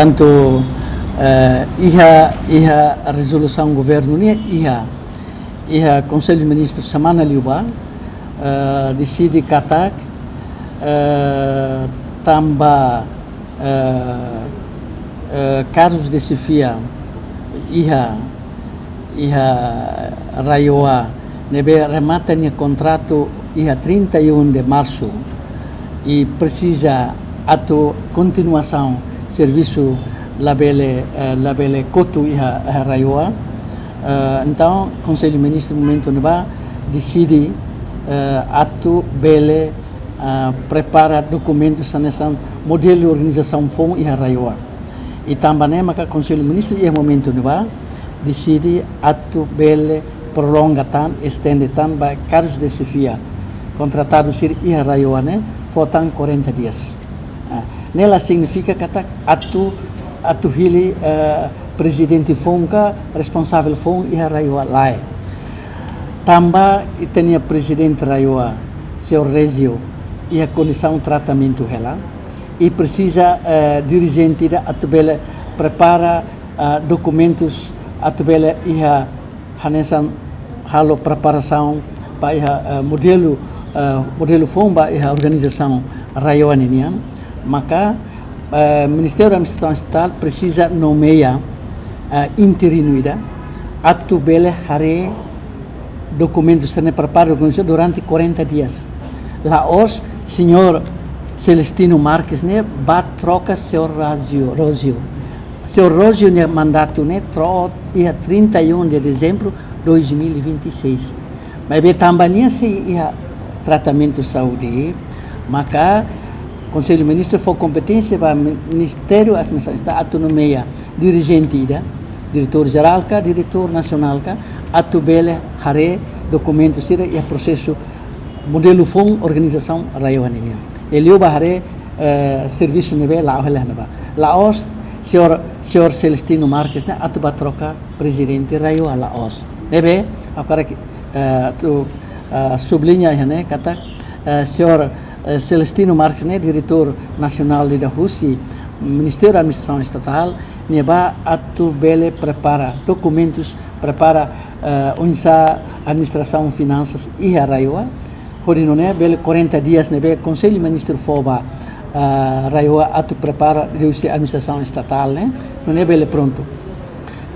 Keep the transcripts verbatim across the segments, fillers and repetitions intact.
Entaun, eh, iha, iha rezolusaun governu nian, iha, iha Konsellu Ministru semana liubá, eh, deside katak, eh, tanba, eh, eh, kargus de xefia iha, iha RAEOA ne'ebé remata nia kontratu iha trinta e um de março i presiza atu kontinuasaun servisu labele, eh, labele kotu iha, iha RAEOA. Eh, entaun, Konsellu Ministru momentu ne'ebá deside, eh, atu bele, eh, prepara dokumentu hanesan modelu organizasaun foun iha RAEOA. I tanba ne'e maka Konsellu Ministru iha momentu ne'ebá deside atu bele prolonga tan, estende tan ba kargus de xefia kontratadu sira iha RAEOA ne'e fó tan quarenta dias. Ah, ne'e la signifika katak atu, atu hili, eh, prezidente foun ka responsavel foun iha RAEOA, lae. Tanba ita-nia prezidente RAEOA, señór Régio, iha kondisaun tratamentu hela i presiza, eh, dirijente ida atu bele prepara, eh, dokumentus atu bele iha hanesan halo preparasaun ba iha, eh, modelu, eh, modelu foun ba iha organizasaun RAEOA ninian. Maka, eh, Ministériu Administrasaun Estatál presiza nomeia, eh, interinu ida atu bele haree dokumentu sira-ne'e, prepara dokumentu durante quarenta dias. La'ós señór Celestino Marques ne'e bá troka señór Régio, Régio. Señór Régio nia mandatu ne'e to'o iha trinta e um de dezembro dois mil e vinte e seis. Maibé tanba nia sei iha tratamentu saúde, maka Konsellu Ministru fó kompeténsia ba Ministériu Administrasaun Estatál atu nomeia dirijente ida, diretór jerál ka, diretór nasionál ka, atu bele haree dokumentu sira iha prosesu modelu foun organizasaun RAEOA ninian. Liu ba haree, eh, servisu ne'ebé la'o hela ne'ebá. La'ós señór, señór Celestino Marques ne'e atu bá troka prezidente RAEOA, la'ós. Ne'ebé, agora ke, eh, atu, eh, subliña iha ne'e katak, eh, señór, eh, Celestino Marques ne'e diretór nasionál ida husi Ministériu Administrasaun Estatál, nia bá atu bele prepara dokumentus, prepara, eh, oinsá administrasaun finansas iha RAEOA, hodi nune'e bele quarenta dias ne'ebé Konsellu Ministru fó ba, eh, RAEOA atu prepara liuhusi administrasaun estatál ne'e, nune'e bele prontu.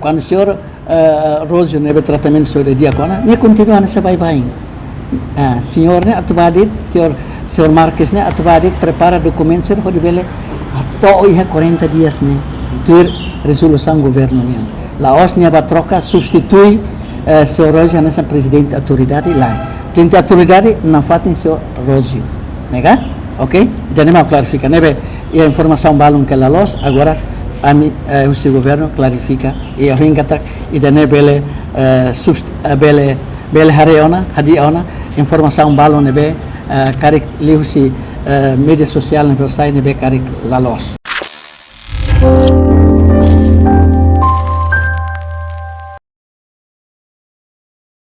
Kuandu señór, eh, Régio ne'ebé tratamentu saúde di'ak ona, nia kontinua hanesan baibain. Ah, señór ne'e atu bá de'it, señór, señór Marques ne'e atu bá de'it prepara dokumentu sira hodi bele to'o iha quarenta dias ne'e tuir rezolusaun governu nian. La'ós nia bá troka, substitui, eh, señór Régio hanesan prezidente autoridade, lae. Prezidente autoridade nafatin señór Régio. Ne'e ka? Oke? Ida-ne'e mak klarifika. Ne'ebé, iha informasaun balun ke la loos, agora ami, eh, husi governu klarifika. I ha'u hein katak ida-ne'e bele, eh, subst-, eh, bele, bele haree ona, hadi'a ona, informasaun balun ne'ebé, eh, karik liuhusi, eh, média sosiál ne'ebé sai ne'ebé karik la loos.